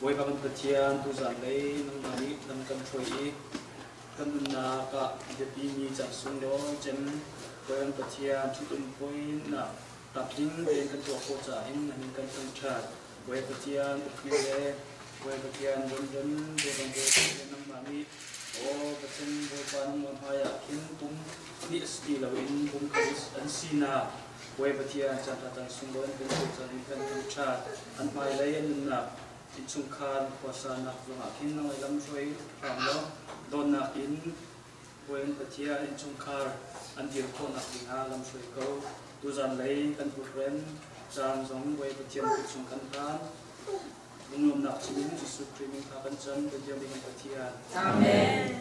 Bawipa kan Pathian, tuzaan lei nangmah nih lam kan hruai i kan nunnak ah biapimi caan sunglawi cem Bawi kan Pathian ṭhitum puainak tlamtling tein kan tuah khawh caah hin na min kan thangṭhat. Bawi Pathian upri le Bawi Pathian rianrem Bawi Pathian nangmah nih aw Pathian Bawipa nangmah hmaiah khin pum hnih a si ti loin pum khat an sinak Bawi Pathian caan caan sunglawi an kan pek caan in kan thangṭhat. An hmailei an nunnak innchungkhar khuasanak zongah khin nang lam hruai hram law dawtnak in Bawi Pathian innchungkhar an dir khawhnak dingah lam hruai ko. Tuzan lei kan program caan zong Bawi Pathian kut chung kan hlan. Lunglawmnak chimin Jesuh Khrih min kha kan cam Pathian kan Pathian. Amen.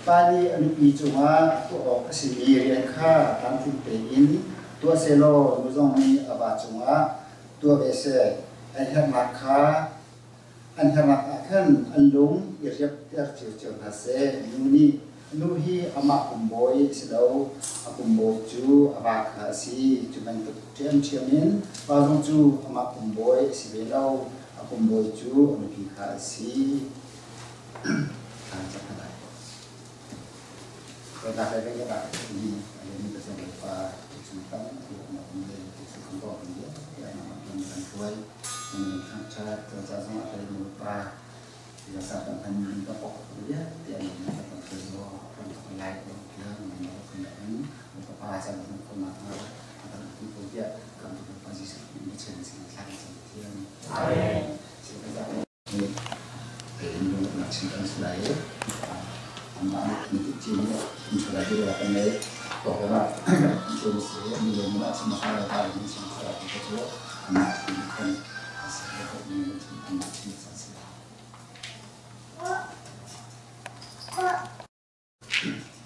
Pa nih a nupi cungah tuah awk a simi rian kha tlamtling tein tuah sehlaw nu zong nih a va cungah tuah ve seh. An herhnak kha an herhnak ah khan an lung i riapter ciocio hna seh. Nu nih nu hi amah pumbawi a si lo, a pumbawi cu a va kha a si. Cu bantuk ṭhiamṭhiam in pa zong cu amah pumbawi a si ve lo, a pumbawi cu a nupi kha a si. Amen.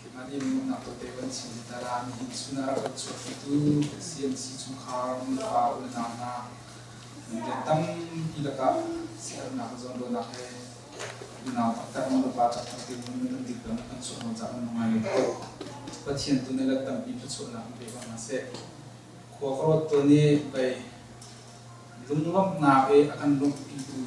Keimah nih lungnak tawite van chim ta la nihin chun ah rak kan chuahpitu CMC chungkhar nulepa unau hna rian tampi lakah siaherhnak le zawnruahnak he unau taktak nulepa taktak dirhmun in kan dirhram kan chuah hna caah kan ngai tuk. Pathian tu nih let tampi thluachuahnak in pe ko hna seh. Khua ka ruat tawn i pei lunglawmhnak i a kan lawmhpitu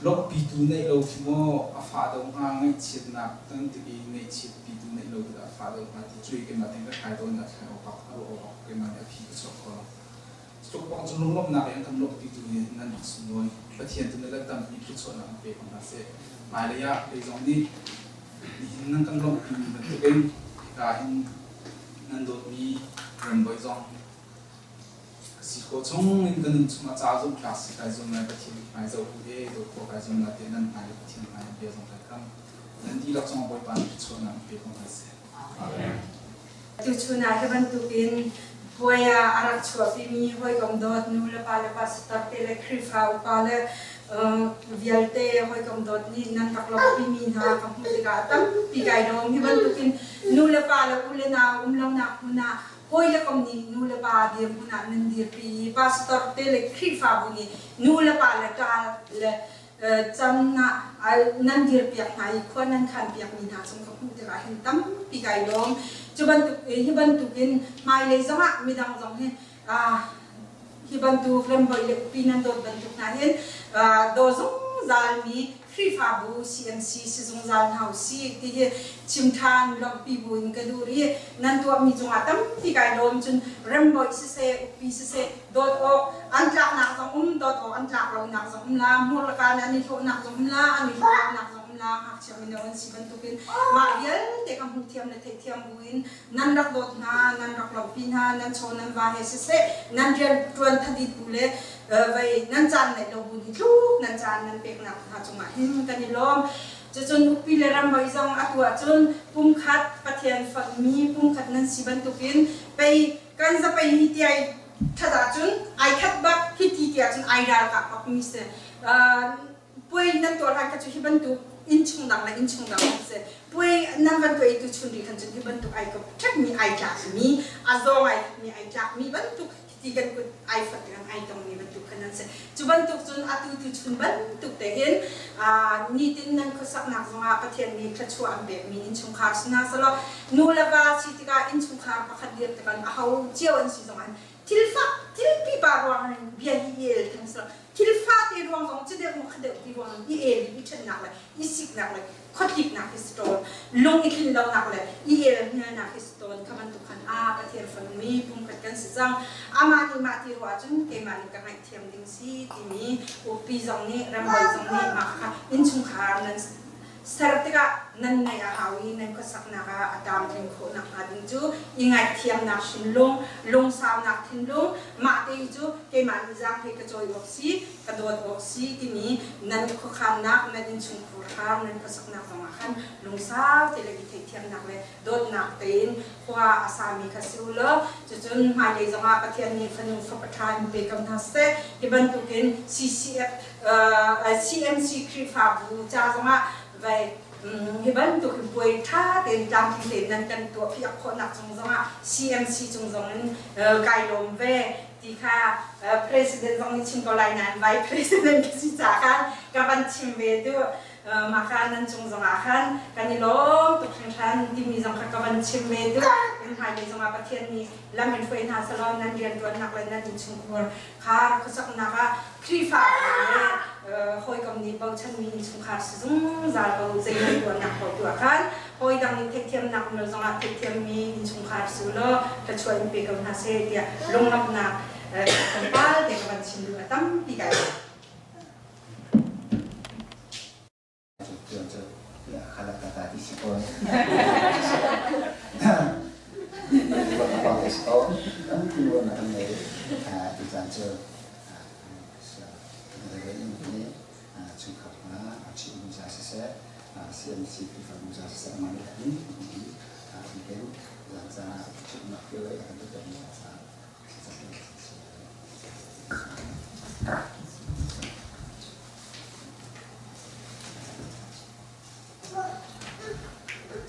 Lawmhpitu neih lo khi maw a fah deuh hnga, ngaihchiatnak kan tik i ngaihchiatpitu neih lo tikah a fah deuh hnga ti cu keimah tein ka thlai tawn i a thlai awk a ruah awk keimah nih a phi ka chuak kho lo. Cutluk bang cu lunglawmhnak i an kan lawmhpitu hi nan rak sunglawi. Pathian tu nih let tampi thluachuahnak in pe ko hna seh. Hmailei ah kei zong nih nihin nan kan lawmhpimi bantukin hika hin nan dawtmi Rembawi zong Ka si khawh chung in ka nun chungah ca zumhtlak si kai zuam lai Pathian hmai zoh u he dawt khawh kai zuam lai tiah nan hmai le Pathian hmai bia zong kai kam. Nan dihlak cungah Bawipa nih thluachuahnak in pe ko hna seh. Amen. Tuchun ah hi bantukin puai ah a rak chuahpimi hawikom dawt nu le pa le pastor te le Khrihfa upa le vialte hawikom dawt nih nan rak lawmhpimi hna ka hmuh tikah tampi kai lawm. Hi bantukin nu le pa le u le nau um lonak hmun ah hawi le kom nih nu le pa dirhmun ah nan dirpi i pastor te le Khrihfabu nih nu le pa le ṭa le cam ah nan dirpiak hna i khua nan khanpiak mi hna cung ka hmuh tikah hin tampi kai lawm. Cu bantuk hi bantukin hmailei zongah midang zong hi hi bantuk remhoi le upi nan dawt bantuk hna hin daw zungzal mi Khrihfabu CMC si zungzal hna u sih ti hi chim ṭhan lawmhpi bu in ka duh rih. Nan tuahmi cungah tampi kai lawm. Cun remhoi siseh, upi siseh, dawt awk an tlaknak zong um, dawt awk an tlak lonak zong um la, hmur le kaa an i hlawhnak zong um la, an i hlawhnak zong um la, ngakchia mino an si bantukin mah vialte ka hmuhthiam le theihthiam bu in nan rak dawt hna, nan rak lawmhpi hna, nan chaw nan va he siseh, nan rian ṭuan thadit bu le vei nan caan neih lo bu ni tluk nan caan nan peknak hna cungah hin kan i lawm. Cucun ukpi le ramhoi zong atu ahcun pumkhat Pathian fonhmi pumkhat nan si bantukin pei kan zapei hi tiai ṭhat ahcun ai khat bak hi ti ti ahcun ai ralkah bak mi si. Puai nan tuah lai kha cu hi bantuk innchung dang le innchung dang an si. Puai nan van tuah i tuchun ri khan cun hi bantuk ai kop ṭhekmi ai tlakmi, a zawng ai khatmi ai tlakmi bantuk ti kan kut ai fat tikah ai tongmi bantuk khan an si. Cu bantuk cun atu tuchun bantuk te hin nitin nan khuasaknak zongah Pathian nih thluachuah an pekmi innchungkhar si hna selaw nu le va si tikah innchungkhar pakhat dir tikah aho cio an si zongah thil fak thil pipa ruang in bia hi i el theng selaw thil fate ruang zong ci deuh maw kha deuh ti ruang in i el i ṭhennak le i siknak le khuatliknak hi si tawn lung i tlin lonak le i el hnialnak hi si tawn kha bantuk khan a Pathian fanu pumkhat kan si cang amah nih mah ti ruah ahcun keimah nih ka ngaihthiam ding si timi upi zong nih rambawi zong nih mah kha innchungkhar nan Ser tikah nan ngaih a hau i nan khuasaknak ah a tlamtlin khawh nakhnga ding cu i ngaihthiamnak thinlung, lungsaunak thinlung, mah te cu keimah nih zaang hi ka cawi awk si, ka dawt awk si timi nan khuakhannak, nan innchungkhur hram, nan khuasaknak zongah khan lungsau te le i theihthiamnak le dawtnak tein khua a sami kha si u law cucun hmailei zongah Pathian nih fanu fapa ṭha in pe ko hna seh. Hi bantukin CCF CMC Khrihfabu ca zongah vai hi bantuk hi puai ṭha tein tlamtling tein nan kan tuahpiak khawhnak cung zongah CMC cung zong in kai lawm ve. ti kha president zong nih chim ko lai nain vice president ka si caah khan ka van chim ve duh. Mah kha nan cung zongah khan kan i lawm tuk hringhran timi zong kha ka van chim ve duh. Nan hmailei zongah Pathian nih lam in hruai hna selaw nan rianṭuannak le nan innchungkhur kha khuasaknak ah Khrihfa le hawikom nih bochanmi innchungkhar si zungzal ko zei nan tuahnak paoh tu ah khan hawi dang nih theihthiamnak um lo zongah theihthiammi innchungkhar si u law thluachuah in pe ko hna seh tiah lunglawmhnak tlawmpal te ka van chim duh a tampi kai. Khalakata ti si ko. Ko si ko. Kan ti na kan nei ti caan cu ni chungkhar hna chi mu za siseh CMC Khrihfabu za siseh man in in zan ca chimnak te le kan tuah mi ca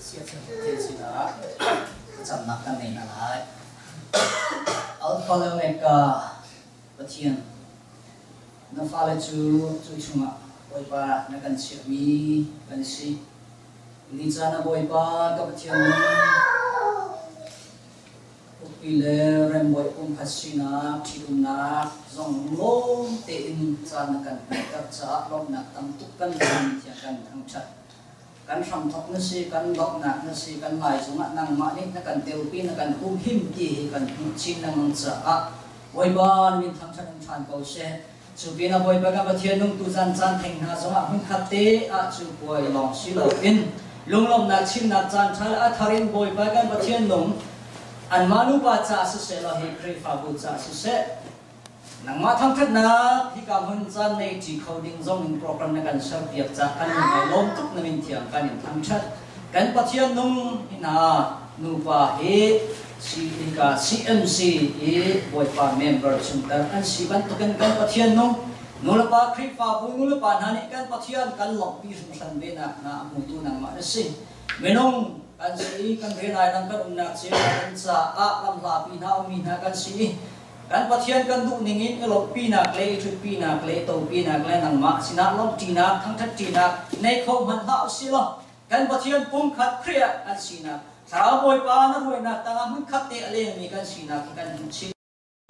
Siachen sinah thlacamnak kan nei hna lai. Alpha le Omega Pathian, na fale cu cu chungah Bawipa na kan chiahmi kan si. Ni caan ah Bawipa ka Pathian nih Ukpi le rembawi pumkhat sinak, ṭhitumnak zong lawm tein caan na kan hmanter caah lawmhnak tam tuk kan hmu tiah kan thangṭhat. Kan hramthawk na si, kan donghnak na si, kan lai zongah nangmah nih na kan telpi, na kan humhim ti hi kan hmuh chin lengmang caah Bawipa na min thangṭhat in ṭhan ko seh. Cu pinah Bawipa kan Pathian nung tuzan caan theng hna zongah hmunkhat te ah cu puai lawng si loin lunglawmhnak chimnak caan ṭha le a thar in Bawipa kan Pathian nung anmah nupa caah siseh law hi Khrihfabu caah siseh nangmah thangṭhatnak hika hmun caan nei ṭi kho ding zong in program na kan serpiak caah kan in lawm tuk na min thiang kan in thangṭhat. Kan Pathian nung hi hna nupa hi hika CMC i Bawipa member chungtel an si bantukin kan Pathian nung nulepa Khrihfabu nulepa hna nih kan Pathian kan lawmhpi hringhran ve nak hna a hmutu nangmah na si. Minung kan si i kan rian ai dang kan umnak cio kan caah lamhlapi hna ummi hna kan si i kan Pathian kan duh ning in i lawmhpinak le i ṭhutpinak le i topinak le nangmah sinah lawmhṭinak thangṭhatṭinak nei kho hmanh hlah usih law kan Pathian pumkhat Khrih ah kan sinak Thlarau Bawipa na hruainak tangah hmunkhat te a lengmi kan sinak hi kan hmuh chin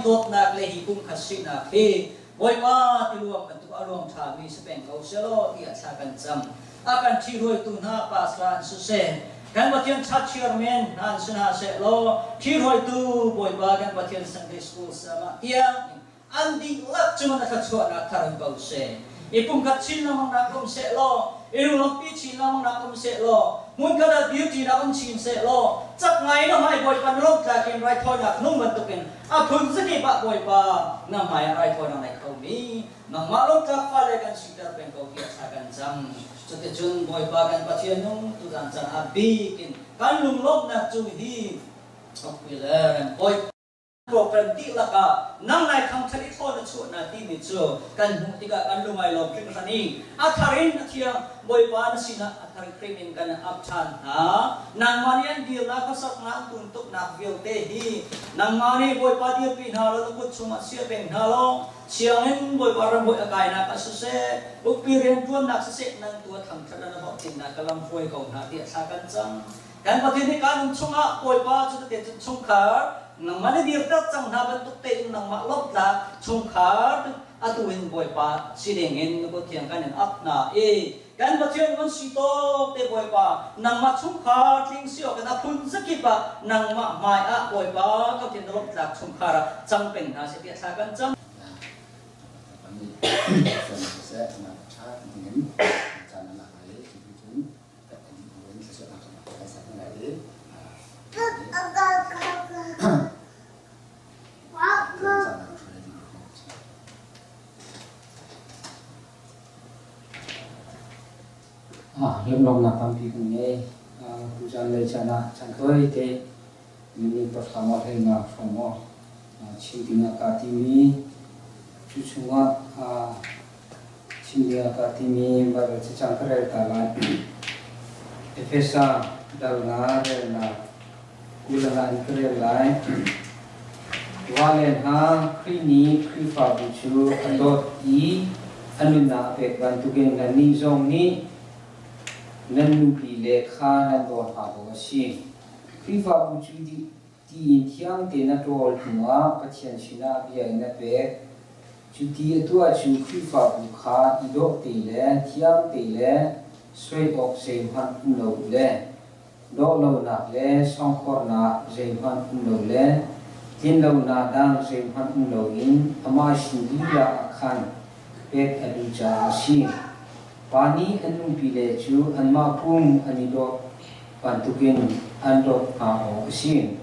dawtnak le hi pumkhat sinak hi Bawipa tiluang bantuk a luang ṭhami si peng ko selaw tiah thla kan cam. A kan ṭhihruaitu hna pastor an siseh, kan Pathian church chairman hna an si hna sehlaw, ṭhihruaitu Bawipa kan Pathian Sunday School sama tiang an dihlak cungah na thluachuahnak thar in ko seh. I pumkhat chin lengmang nak um seh law, i lunglawmhpi chin lengmang nak um seh law, hmunkhat ah dirṭi nak um chin seh law, cak ngai na hmai Bawipa na lawmhtlak in raithawinak nung bantukin a phun zakip ah Bawipa na hmai ah raithawinak nei khomi nangmah lawmhtlak fale kan siter peng ko tiah thla kan cam. Cuticun Bawipa kan Pathian nung tuzan caan ah bik in kan lunglawmhnak cu hi Okpi le Rembawi Program dihlak ah nang nai thangṭhat i thawn a chuah na timi cu kan hmuh tikah kan lungai lawm hringhran i a thar in a thiang Bawipa na sinah a thar hrim in kan ap ṭhan hna. Nangmah nih an dirnak khuasaknak an tuntuknak vialte hi nangmah nih Bawipa dirpi hna law na kut chungah chia peng hna law sianginn Bawipa ramhoi a kainak ah siseh ukpi rianṭuannak siseh nan tu a thangṭhat le na hlawhtlinnak ka lam hruai ko hna tiah thla kan cam. Kan Pathian nih kaan um chungah Bawipa cu tete cun chungkhar nangmah na dirter cang hna bantuk tein nangmah lawmhtlak chungkhar atu in Bawipa si dingin na kut thiang kan in ap hna i kan Pathian kan si tawk te Bawipa nangmah chungkhar tling si awk in a phun zakip ah nangmah hmai ah Bawipa ka Pathian na lawmhtlak chungkhar ah cang peng hna seh tiah thla kan cam. Lunglawmhnak tampi kan ngei. Tuzan lei caan ah caan tawi te minung pahra maw hleinga hrawng maw chim ding ah kaa timi cu chungah chim ding ah kaa timi Baibal cacang ka rel ta lai. Efesa dal nga relnak 20 nga in ka rel lai. Vale hna Khrih nih Khrihfabu cu a dawt i a nunnak a pek bantukin nannih zong nih nan nupile kha nan daw hna awk a si. Khrihfabu cu ti in thiang tein a ṭawl hnuah Pathian sinah a bia in a pek. Cu ti a tuah cu Khrihfabu kha i dawh te le thiang te le soi awk zeihmanh um lo le dawh lonak le sawngkhawrnak zeihmanh um lo le tlinlonak dang zeihmanh um loin amah sin lila ah khan pek a duh caah a si. Pa nih an nupile cu anmah pum an i dawt bantukin an dawt hna awk a si.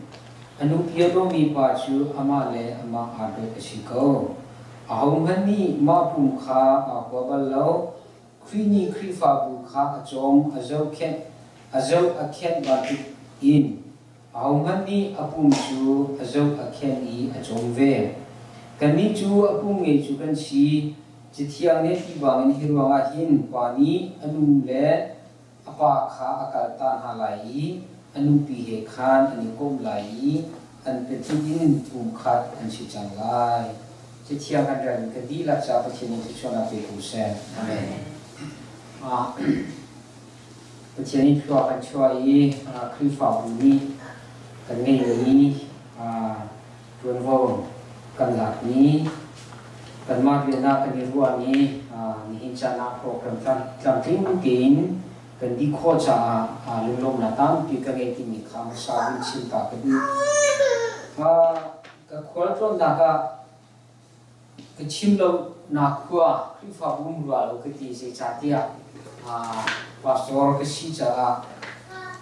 A nupi a dawmi pa cu amah le amah aa dawt a si ko. Ahohmanh nih mah pum kha aa hua bal lo. Khrih nih Khrihfabu kha a cawm, a zohkhenh, a zoh a khenh bantuk in ahohmanh nih a pum cu a zoh a khenh i a cawm ve. Kannih cu a pum ngei cu kan si. Cathiang nih a ti bangin hi ruangah hin pa nih a nu le a pa kha a kalta hna lai i a nupi he khan an i kom lai i an pahnih in pumkhat an si cang lai. Cathiang kan rel kan dihlak caah Pathian nih thluachuahnak pe ko seh. Amen. Pathian nih thlua kan chuah i Khrihfabu nih kan ngeihmi ṭuanvo kan lakmi kanmah rian ah kan i ruahmi nihin caan ah program tlamtling tein kan dih khawh caah lunglawmhnak tampi ka ngei timi kha hmasa vun chim ta ka duh. Ka khualtlawnnak ah ka chim lo nak khua Khrihfabu um rua lo ka ti zeicahtiah pastor ka si caah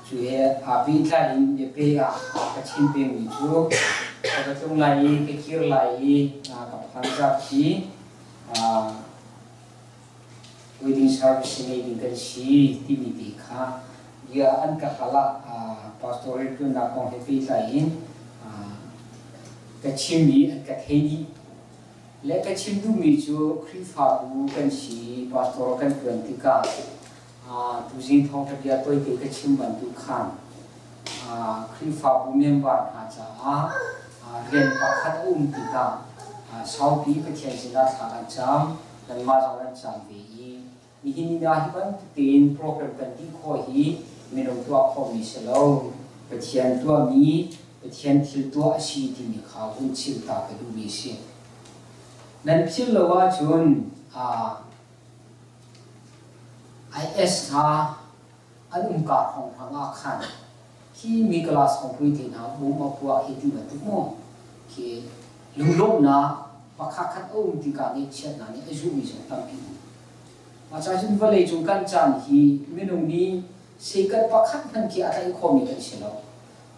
cu he aa pehtlai in biape ah ka chim pengmi cu ka va tlung lai i ka kir lai i ka phan zat hi wedding service ngei ding kan si timi te kha bia an ka hal ah pastor rianṭuannak kong he pehtlai in ka chim i an ka thei dih. Le ka chim duhmi cu Khrihfabu kan si, pastor kan ṭuan tikah tuzing thawngṭha bia tawite ka chim bantuk khan Khrihfabu member hna caah rian pakhat a um tikah saupi Pathian sinah thla kan cam, nanmah zong nan cam ve i nihin ni ah hi bantuk tein program kan ti khawh hi minung tuah khawhmi si lo. Pathian tuahmi, Pathian thil tuah a si timi kha hun chim ta ka duhmi a si. Nan philh lo ahcun IS hna an umka hrawnghrang ah khan khi Mikalas hongpui te hna bum a puak hi ti bantuk mu khi lunglawmhnak pakhat khat a um tikah ngaihchiatnak nih a zuhmi zong tampi um. Mah ca cun vawlei cung kan caan hi minung nih seikat pakhat hmanh khi a tlaih khawhmi kan si lo.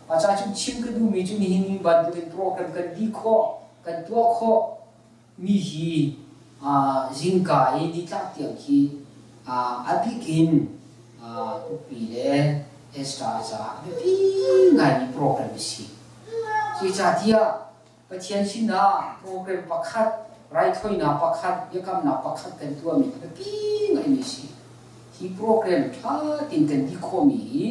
Mah ca cun chim ka duhmi cu nihin bantukin program kan dih khawh, kan tuah khawh mi hi zingka i nitlak tiang khi a bik in ukpi le Esther caah a biapi ngaimi program a si. Zeicahtiah Pathian sinah program pakhat, raithawinak pakhat, biakamnak pakhat kan tuahmi a biapi ngaimi a si. Hi program ṭha tein kan ti khawhmi hi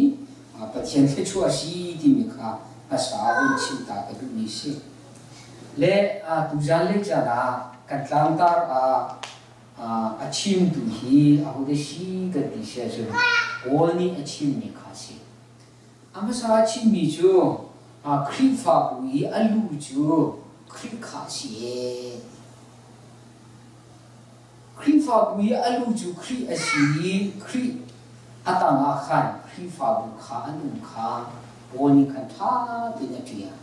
Pathian thluachuah a si timi kha hmasa ah vun chim ta ka duhmi a si. Le tuzan le caan ah kan tlangtar ah a chimtu hi ahodah si kan ti si ahcun Paul nih a chimmi kha a si. A hmasa a chimmi cu Khrihfabu i a lu cu Khrih kha a si ee. Khrihfabu i a lu cu Khrih a si i Khrih a tangah khan Khrihfabu kha an um kha Paul nih khan ṭha tein a ṭial.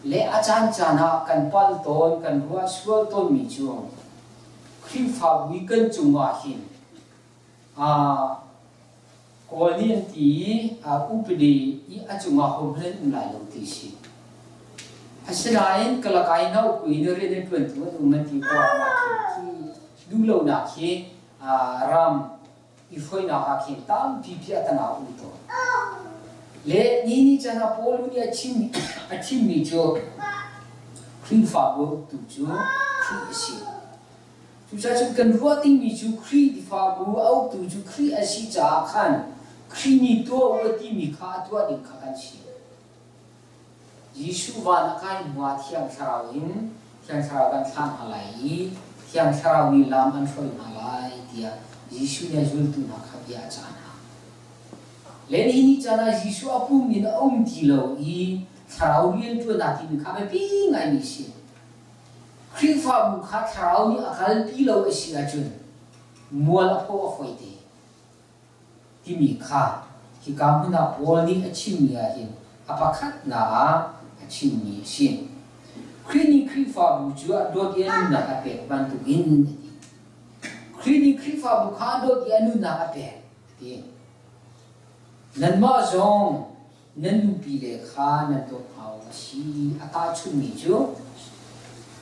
Le a caancaan ah kan palh tawn, kan ruah sual tawnmi cu Khrihfabu i kan cungah hin Kawl nih an ti i upadi i a cungah hohmanh an um lai lo ti si. Asinain ka lakah i na upui na rian a ṭuantu an um an ti kuarnak khi duhlonak hi ram i hruainak ah khin tampi piahtana a um tawn. Le ni ni chan ah Paul nih a chimmi cu Khrihfabu uktu cu Khrih a si. Cucaah cun kan ruah dingmi cu Khrihfabu a uktu cu Khrih a si caah khan Khrih nih tuah u a timi kha a tuah ding kha kan si. Jesuh van a kai hnuah Thiang Thlarau in Thiang Thlarau kan thlah hna lai i Thiang Thlarau nih lam an hruai hna lai tiah Jesuh nih a zultu hna kha bia a cah hna. Le nihin ni caan ah Jesuh a pum in a um ti lo i Thlarau rianṭuannak timi kha biapi ngaimi a si. Khrihfabu kha Thlarau nih a kalpi lo a si ahcun mual a pho a fawi te. Timi kha hika hmun ah Paul nih a chimmi ahhin a pakhatnak ah a chimmi a si. Khrih nih Khrihfabu cu a dawt i a nunnak a pek bantukin a ti. Khrih nih Khrihfabu kha a dawt i a nunnak a pek a ti. Nanmah zong nan nupile kha nan dawt hna awk a si. A tahchunhmi cu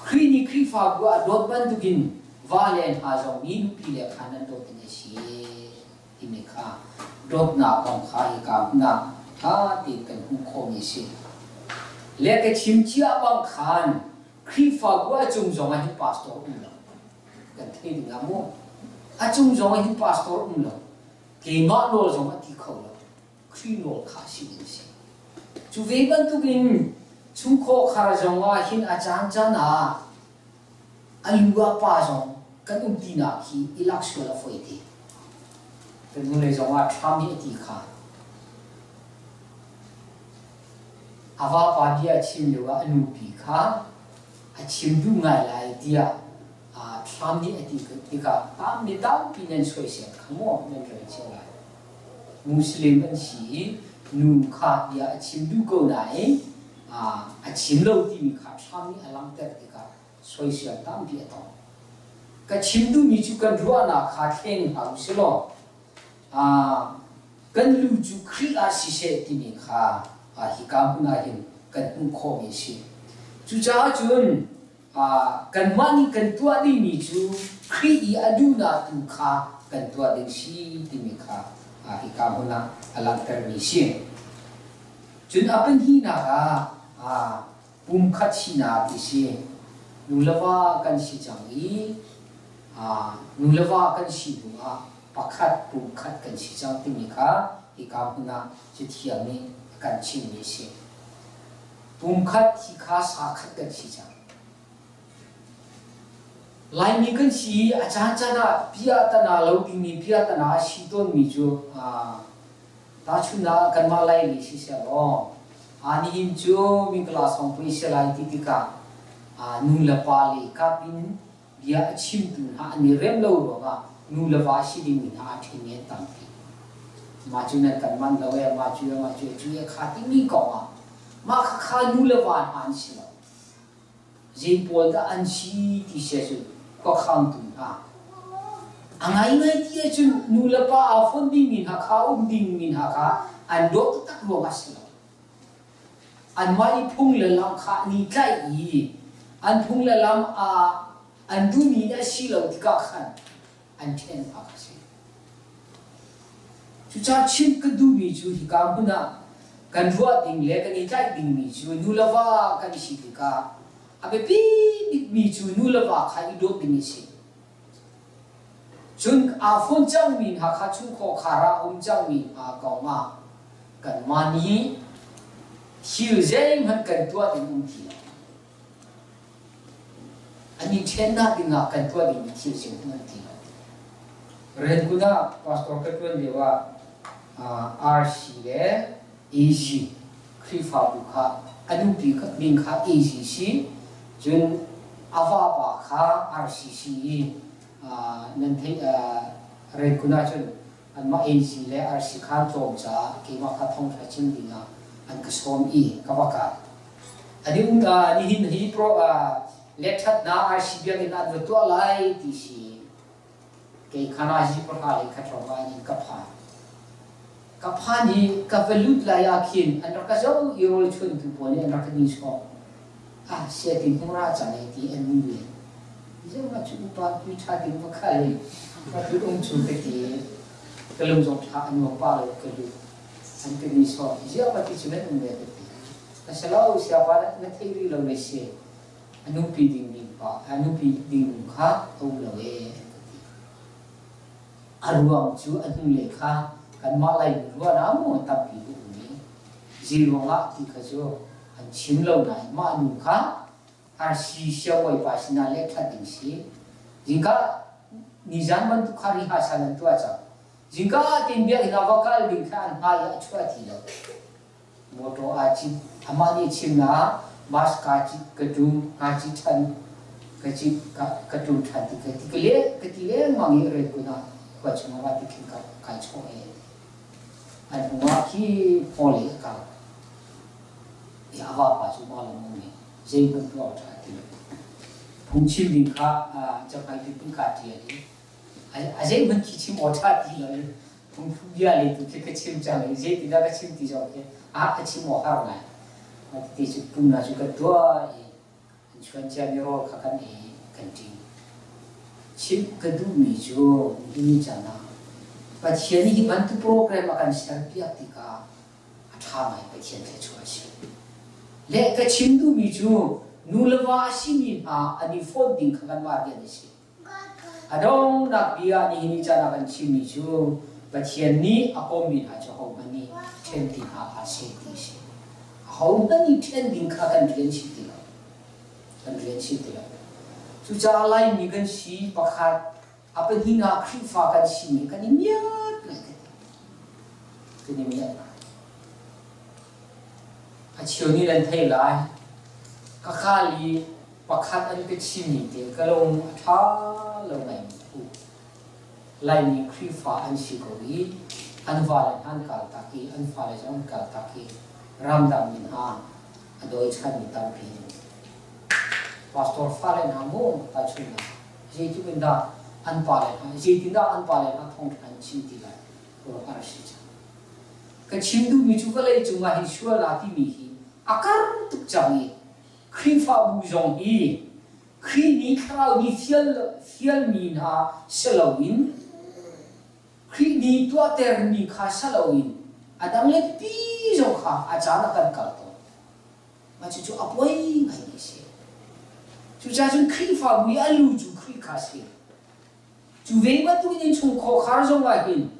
Khrih nih Khrihfabu a dawt bantukin vale hna zong nih nupile kha nan dawt ding a si timi kha dawtnak kong kha hika hmun ah ṭha tein kan hmuh khawhmi a si. Le ka chim cia bang khan Khrihfabu a cung zong ah hin pastor um lo. Kan thei ding ah mu. A cung zong ah hin pastor um lo. Keimah nawl zong a ti kho lo. Khrih nawl kha si ding a si. Cu ve bantukin chungkhar khar zong ah hin a caancaan ah a lu ah pa zong kan um tinak hi i lak sual a fawi te. Kan hnulei zong ah Trump nih a ti kha. A vapa bia a chim lio ah a nupi kha a chim duh ngai lai tiah Trump nih a ti tikah tam mi tampi nan soisel kha maw nan rel cio lai. Muslim an si i nu kha bia a chim duh ko nain a chim lo timi kha Trump nih a langhter tikah soisel tampi a tong. Ka chim duhmi cu kan ruahnak kha thleng hlah u silaw kan lu cu Khrih ah siseh timi kha hika hmun ah hin kan hmuh khawhmi a si. Cucaah cun kanmah nih kan tuah dingmi cu Khrih i a duhnak tu kha kan tuah ding si timi kha hika hmun ah a langhtermi si. Cun a pahnihnak ah pumkhat sinak ti si. Nu le va kan si cang i nu le va kan si hnu ah pakhat pumkhat kan si cang timi kha hika hmun ah Cathiang nih a kan chimmi a si. Pumkhat thi kha sa khat kan si cang. Laimi kan si i a caancaan ah piahtana lo dingmi piahtana a si tawnmi cu tahchunhnak ah kanmah Laimi siseh law nihin cu Mikla sawngpui si lai ti tikah nu le pa lei kap in bia a chimtu hna an i rem lo ruangah nu le va si dingmi hna a ṭhenmi an tampi. Mah cu nan kan manh lo ee, mah cu mah cu cu ee kha timi kong ah mah khakha nu le va hna an si lo. Zei pawl dah an si ti sia cu khuakhangtu hna. A ngaingai ti ahcun nu le pa aa fonh dingmi hna kha um dingmi hna kha an dawt taktak ruangah a si lo. Anmah i phung le lam kha an i tlaih i an phung le lam ah an duhmi a si lo tikah khan an ṭhen awk a si. Cucaah chimh ka duhmi cu hika hmun ah kan ruah ding le kan i tlaih dingmi cu nu le va kan si tikah a biapi bikmi cu nu le va kha i dawt ding a si. Cun aa fon cangmi hna kha chungkhar khar ah a um cangmi hna kong ah kanmah nih thil zeihmanh kan tuah ding um ti lo. An i ṭhennak ding ah kan tuah dingmi thil zeihmanh um ti lo. Rangoon ah pastor ka ṭuan lio ah RC le AG Khrihfabu kha a nupi min kha AG si cun a vapa kha RCC i nan theih Rangoon ah cun anmah AG le RC kha an tlawm caah keimah kha thawngṭha chim dingah an ka sawm i ka va kai. Ani um nihin hi pro letṭhatnak RC biakinn an va tuah lai ti si kei khana hi pahra le khat hrawng ah in ka phan. Ka phan i ka va lut lai ah khin an rak ka zoh i rawl chuntu pawl nih an rak ka nihsawh. Ah sia ti hmung ra cang ei ti an nu le zeimah cu upa pui ṭha ding va khal i ka lut um chung ka ti ka lung zong ṭha a nuam pa lo ka lut an ka nihsawh ziah va ti cu nan um ve ka ti a si lo siapa na thei rih lo na si a nupi ding ding pa a nupi ding kha a um lo ee an ka ti a ruang cu a hnulei kha kanmah Laimi ruahnak maw tampi ka um i zei ruangah ti kha cu. An chim lo nain mah nu kha RC siangbawipa sinah leh ṭhan ding si. Zingka nizan bantuk kha rehearsal an tuah cang. Zingka tein biakinn ah va kal ding kha an hmai ah a chuah ti lo. Motor aa cit. Amah nih a chim na bus kaa cit ka ṭum, kaa cit ṭhan, ka cit ka ṭum ṭhan ti ka ti ka le ka ti lengmang i Rangoon ah khua chung ah va ti khin ka kai chawh e. An hnu ah khi Paul i a kal. I a vapa cu mah lawng um i zeihmanh tuah awk ṭha ti lo. Phungchim ding kha cahmai pipu kaa ṭial i a zeihmanh khi chim awk ṭha ti lo i phungthluk bia le tu khi ka chim cang i zeitindah ka chim ti zong khi a chim awk har ngai. Ti cu pumnak cu kan tuah i an chuan ciami rawl kha kan ei kan ṭin. Chimh ka duhmi cu nihin caan ah Pathian nih hi bantuk program a kan serpiak tikah a ṭha ngai Pathian thluachuah a si. Le ka chim duhmi cu nu le va a simi hna an i fawnh ding kha kanmah rian a si. A donghnak bia nihin ni caan ah kan chimmi cu Pathian nih a kawmmi hna cu ahohmanh nih ṭhen ti hna hlah seh ti a si. Ahohmanh nih ṭhen ding kha kan rian si ti lo. Kan rian si ti lo. Cucaah Laimi kan si pakhat a pahnihnak Khrihfa kan simi kan i miat ngai ka ti. Kan i miat ngai. A cheu nih nan thei lai. Ka khal i pakhat an ka chimmi te ka lung a ṭha lo ngaimi phu. Laimi Khrihfa an si ko i an vale hna an kaltak i an fale zong an kaltak i ramdang mi hna a dawi ṭhanmi tampi an um. Pastor fale hna mu tahchunhnak zeitluk in dah an pale hna zeitindah an pale hna thawngṭha an chim ti lai ruah a si cang. Ka chim duhmi cu vawlei cungah hin sual aa timi hi a kar tuk cang i Khrihfabu zong hi Khrih nih thlarau nih fialmi hna si loin Khrih nih tuahtermi kha si loin a dang le pipi zong kha a caan ah kan kal tawn. Mah cucu a poi ngaimi a si. Cucaah cun Khrihfabu i a lu cu Khrih kha a si. Cu ve bantukin innchung khawkhar zong ah hin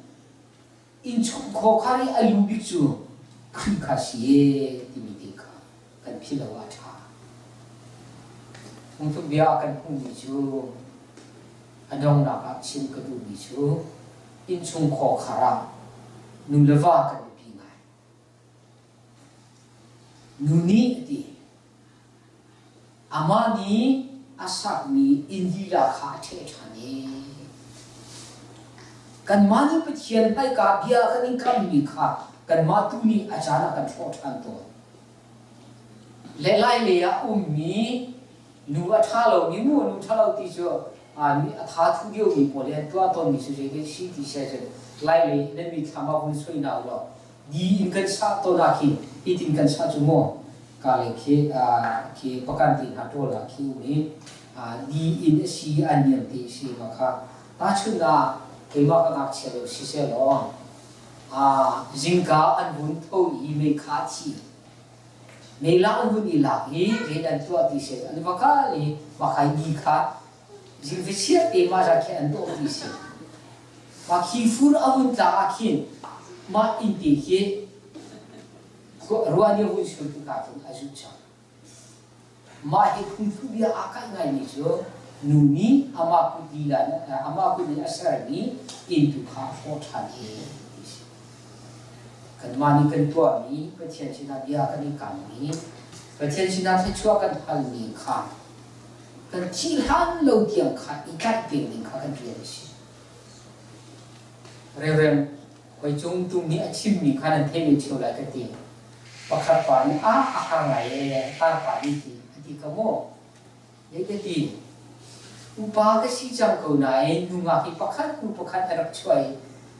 innchungkhar i a lu bik cu Khrih kha si e timi te kha kan philh lo ah a ṭha. Phungtluk bia ah kan hmuhmi cu a donghnak ah chim ka duhmi cu innchungkhar ah nu le va kan biapi ngai. Nu nih a ti Amah nih a sakmi inn lila kha a ṭheh ṭhan i kanmah nih Pathian hmaika bia kan in kammi kha kanmah tu nih a caan ah kan hrawh ṭhan tawn. Le lai lei ah a ummi nu a ṭha lomi mu nu ṭha lo ti cu a tha thu diomi pawl hi an tuah tawnmi cu zei si ti si ahcun lai lei nan mitthlam ah vun soi hna u law di in kan sah tawn ah khin hitin kan sah cu maw ka le khi khi pakan te hna ṭawl ah khi um i di in a si a niam te a si ma kha tahchun ah keimah ka ngakchia lio siseh law zingka an vun tho i mei kha thi mei la an vun i lak i rian an tuah ti si an va kal i ma khai di kha zingfichiat te ma za khi an dawh ti si ma khi fur a vun tlak ah khin mah inn te khi Ruah nih a hun sur tikah cun a zuh cang. Mah hi phungthu bia aa kaih ngaimi cu nu nih amah kut lila in amah kut in a sermi inn tu kha a hrawh ṭhan i ti si. Kanmah nih kan tuahmi Pathian sinah bia kan i kammi Pathian sinah thluachuah kan halmi kha kan thih hlan lo tiang kha i tlaih peng ding kha kan rian a si. Reverend Hoi cung tum nih a chimmi kha nan thei ve ṭheo lai ka ti. Pakhat pa nih a a har ngai ee tar pa nih ti a ti ko maw? Zei ka ti? Upa ka si cang ko nain nungak hi pakhat hnu pakhat a rak chuah i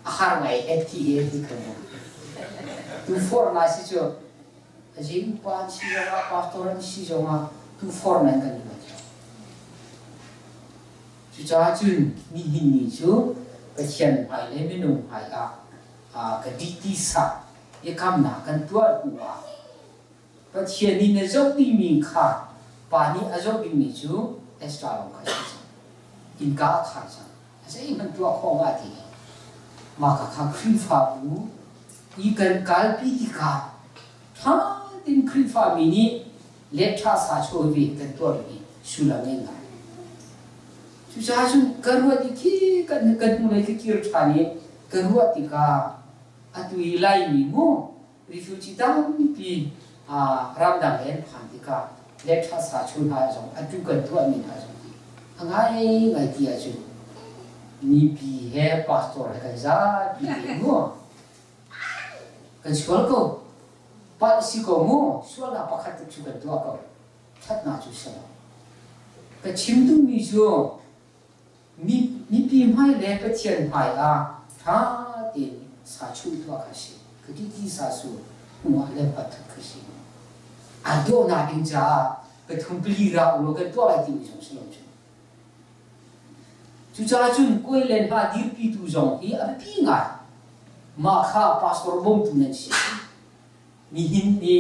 a har ngai he ti he ti ko maw? Tu forh na si cu a zei upa an si zongah pastor an si zongah tu forh nan kan i ruat lo. Cucaah cun nihin ni cu Pathian hmai le minung hmai ah ka dih ti sak biakamnak kan tuah hnu ah Pathian nih na zoh dingmi kha pa nih a zoh dingmi cu extra lawng kha a si cang. Innka a khar cang. A zeihmanh tuah khawh ngah ti lo. Mah kha Khrihfabu i kan kalpi tikah ṭha tin Khrihfa mi nih letṭha sa chawi ve kan tuah mi sullam ngei ngai. Cucaah cun ka ruat i khi kan kan hnulei ka kir ṭhan i ka ruah tikah atu i Laimi mu refugee tampi ramdang he an phan tikah letṭha sa chu hna zong atu kan tuahmi hna zong hi a ngaingai ti ahcun mipi he pastor he kan zapi te mu kan sual ko palh si ko mu sualnak pakhat cu kan tuah ko ṭhatnak cu si lo ka chim duhmi cu mipi hmai le Pathian hmai ah ṭha tein sa chuh tuah kha si ka ti ti sa su hmuh le pat kha si a dawhnak ding caah pathum pali ra u law kan tuah lai timi zong si lo cu cucaah cun kuai len hna dirpitu zong hi a biapi ngai mah kha pastor bawmtu nan si nihin ni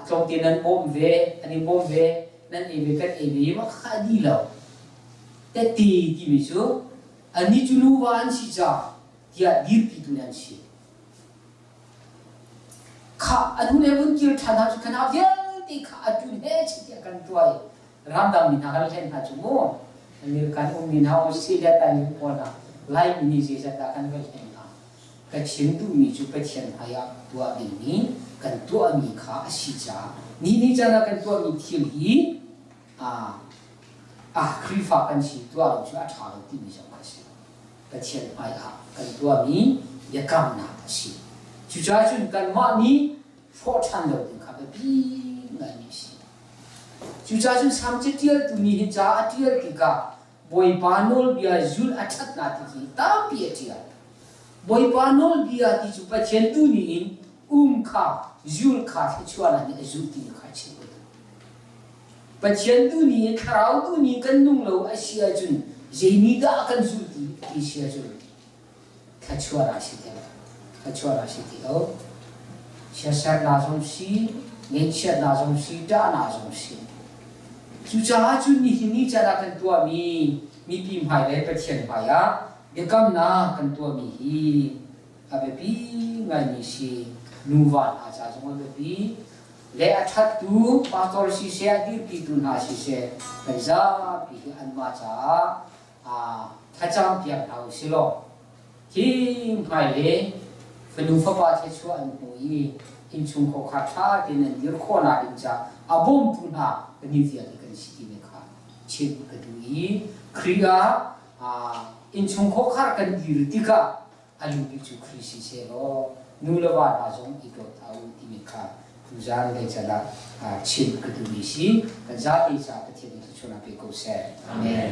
tlawmte nan bawm ve an i bawm ve nan ei ve kan ei ve mah kha a di lo tette timi cu annih cu nuva an si ca tiah dirpitu nan si kha a nu le vun kir ṭhan hna cu kana vialte kha a ṭun he tiah kan tuai ramdang mi hna kan hlen hna cu mu American ummi hna Australia tai pawl hna Laimi nih zeizat dah kan va hlen hna Ka chim duhmi cu Pathian hmaiah tuah dingmi kan tuahmi kha a si caah ni ni caan ah kan tuahmi thil hi a Khrihfa kan si tuah lo cu a ṭha lo timi zong kha a si. Pathian hmaiah kan tuahmi biakamnak a si. Cucaah cun kanmah nih hrawh ṭhan lo ding kha biapi ngaimi a si. Cucaah cun Salm caṭialtu nih hi ca a ṭial tikah Bawipa nawlbia zulh a ṭhatnak ti khi tampi a ṭial. Bawipa nawlbia ti cu Pathian tu nih in um kha zul kha thluachuahnak nih a zulh ti kha a chim ko. Pathian tu nih thlarau tu nih kan nung lo a si ahcun zei nih dah a kan zulh ti ti si ahcun thluachuahnak si ti lo. Thluachuahnak si ti lo. Chiatsernak zong si, ngeihchiatnak zong si, ṭahnak zong si. Cucaah cun nihin ni caan ah kan tuahmi mipi hmai le Pathian hmai ah biakamnak kan tuahmi hi a biapi ngaimi si. Nuva hna ca zong a biapi. Le a ṭhattu pastor siseh, a dirpitu hna siseh, kan zapi hi anmah caah thlacam piak hna u si law hi hmai le fanu fapa thluachuah an hmu i innchung khawkha ṭha tein an dir khawhnak ding ca a bawmtu hna kan i vialte kan si timi kha chimh ka duh i Khrih ah innchung khawkhar kan dir tikah a lu bik cu Khrih si seh law nu le va hna zong i dawt hna u timi kha tuzaan lei can ah chimh ka duhmi si kan zapi caah Pathian nih thluachuahnak pe ko seh. Amen.